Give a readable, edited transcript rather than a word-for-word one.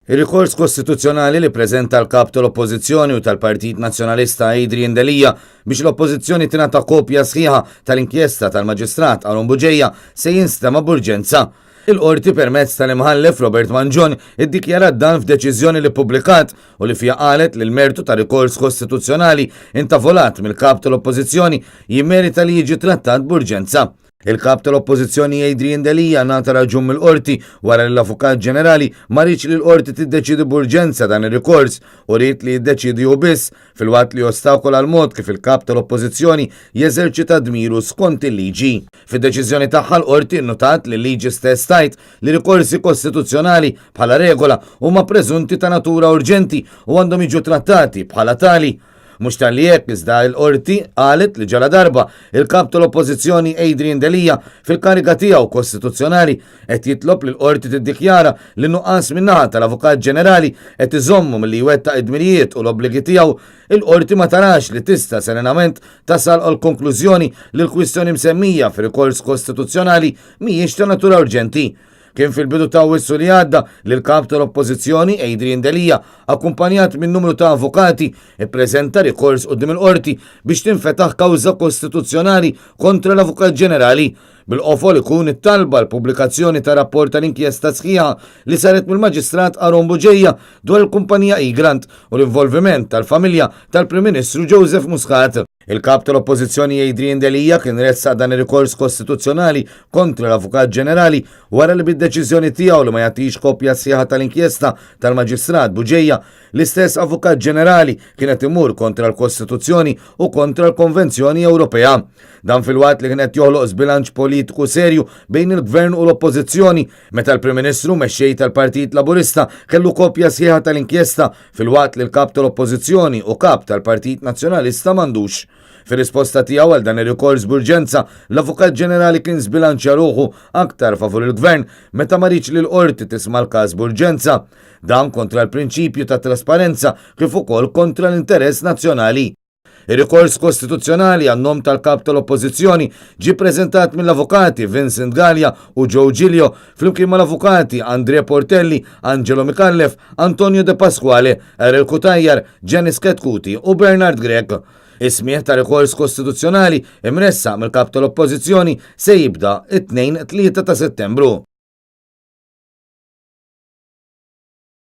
Ir-rikors kostituzzjonali li ppreżenta l-Kap tal-Oppożizzjoni u tal-Partit Nazzjonalista Adrian Delia biex l-Oppożizzjoni tingħata kopja sħiħa tal-inkjesta tal-Maġistrat Aaron Bugeja se jinstema' b'urġenza. Il-Qorti permezz tal-Imħallef Robert Mangion iddikjarat dan f'deċiżjoni li ppubblikat u li fiha qalet li l-mertu ta' rikors kostituzzjonali intavolat mill-Kap tal-Oppożizzjoni jimmerita li jiġi trattat b'urġenza. Il-Kap tal-Oppożizzjoni Adrian Delia ngħata raġun mill-Qorti wara li l-Avukat Ġenerali ma riedx li l-Qorti tiddeċiedi b'urġenza dan ir-rikors u ried li jiddeċiedi hu biss filwaqt li ostakola l-mod kif il-Kap tal-Oppożizzjoni jeżerċita dmiru skont il-liġi. Fid-deċiżjoni tagħha l-Qorti nnutat li l-liġi stess tgħid li rikorsi kostituzzjonali bħala regola huma preżunti ta' natura urġenti u għandhom jiġu trattati bħala tali. Mhux talli hekk, iżda l-Qorti qalet li ġaladarba il-Kap tal-Oppożizzjoni Adrian Delia fil-kariga tiegħu kostituzzjonali qed jitlob li l-Qorti tiddikjara li nuqqas min-naħa tal-Avukat Ġenerali qed iżommu milli jwettaq id-dmirijiet u l-obbligi tiegħu, il-Qorti ma tarax li tista' serenament tasal għall-konklużjoni li l-kwistjoni msemmija fir-rikors kostituzzjonali mhijiex ta' natura urġenti. Kien fil-bidu ta' Awwissu li għadda li l-Kap tal-Oppożizzjoni Adrian Delia, akkumpanjat minn numru ta' avukati, ippreżenta rikors quddiem il-Qorti biex tinfetaħ kawża kostituzzjonali kontra l-Avukat Ġenerali, bil-qofol ikun it-talba għall-pubblikazzjoni ta' rapport tal-inkjesta sħiħa li saret mill-Maġistrat Aaron Bugeja dwar il-kumpanija Egrant u l-involviment tal-familja tal-Prim Ministru Joseph Muscat. Il-Kap tal-Oppożizzjoni Adrian Delia kien ressaq dan ir-rikors kostituzzjonali kontra l-Avukat Ġenerali wara li bid-deċiżjoni tiegħu li ma jagħtix kopja sħiħa tal-inkjesta tal-Maġistrat Bugeja, l-istess Avukat Ġenerali kien qed imur kontra l-Kostituzzjoni u kontra l-Konvenzjoni Ewropea. Dan filwaqt li kien qed joħloq żbilanċ politiku serju bejn il-Gvern u l-Oppożizzjoni meta l-Prim Ministru mexxej tal-Partit Laburista kellu kopja sħiħa tal-inkjesta filwaqt li l-Kap tal-Oppożizzjoni u Kap tal-Partit Nazzjonalista m'għandux. Fir-risposta tiegħu għal dan ir-rikors b'urġenza, l-Avukat Ġenerali kien żbilanċja ruħu aktar favur il-Gvern meta ma riedx li l-Qorti tisma' l-każ b'urġenza. Dan kontra l-prinċipju ta' trasparenza kif ukoll kontra l-interess nazzjonali. Ir-rikors kostituzzjonali għan-nom tal-Kap tal-Oppożizzjoni ġie ppreżentat mill-Avukati Vincent Galea u Joe Giglio flimkien mal-Avukati André Portelli, Angelo Micallef, Antonio De Pasquale, Errol Cutajar, Janice Chetcuti u Bernard Grech. Is-smigħ ta' rikors kostituzzjonali imressaq mill-Kap tal-Oppożizzjoni se jibda t-Tnejn 3 ta' Settembru.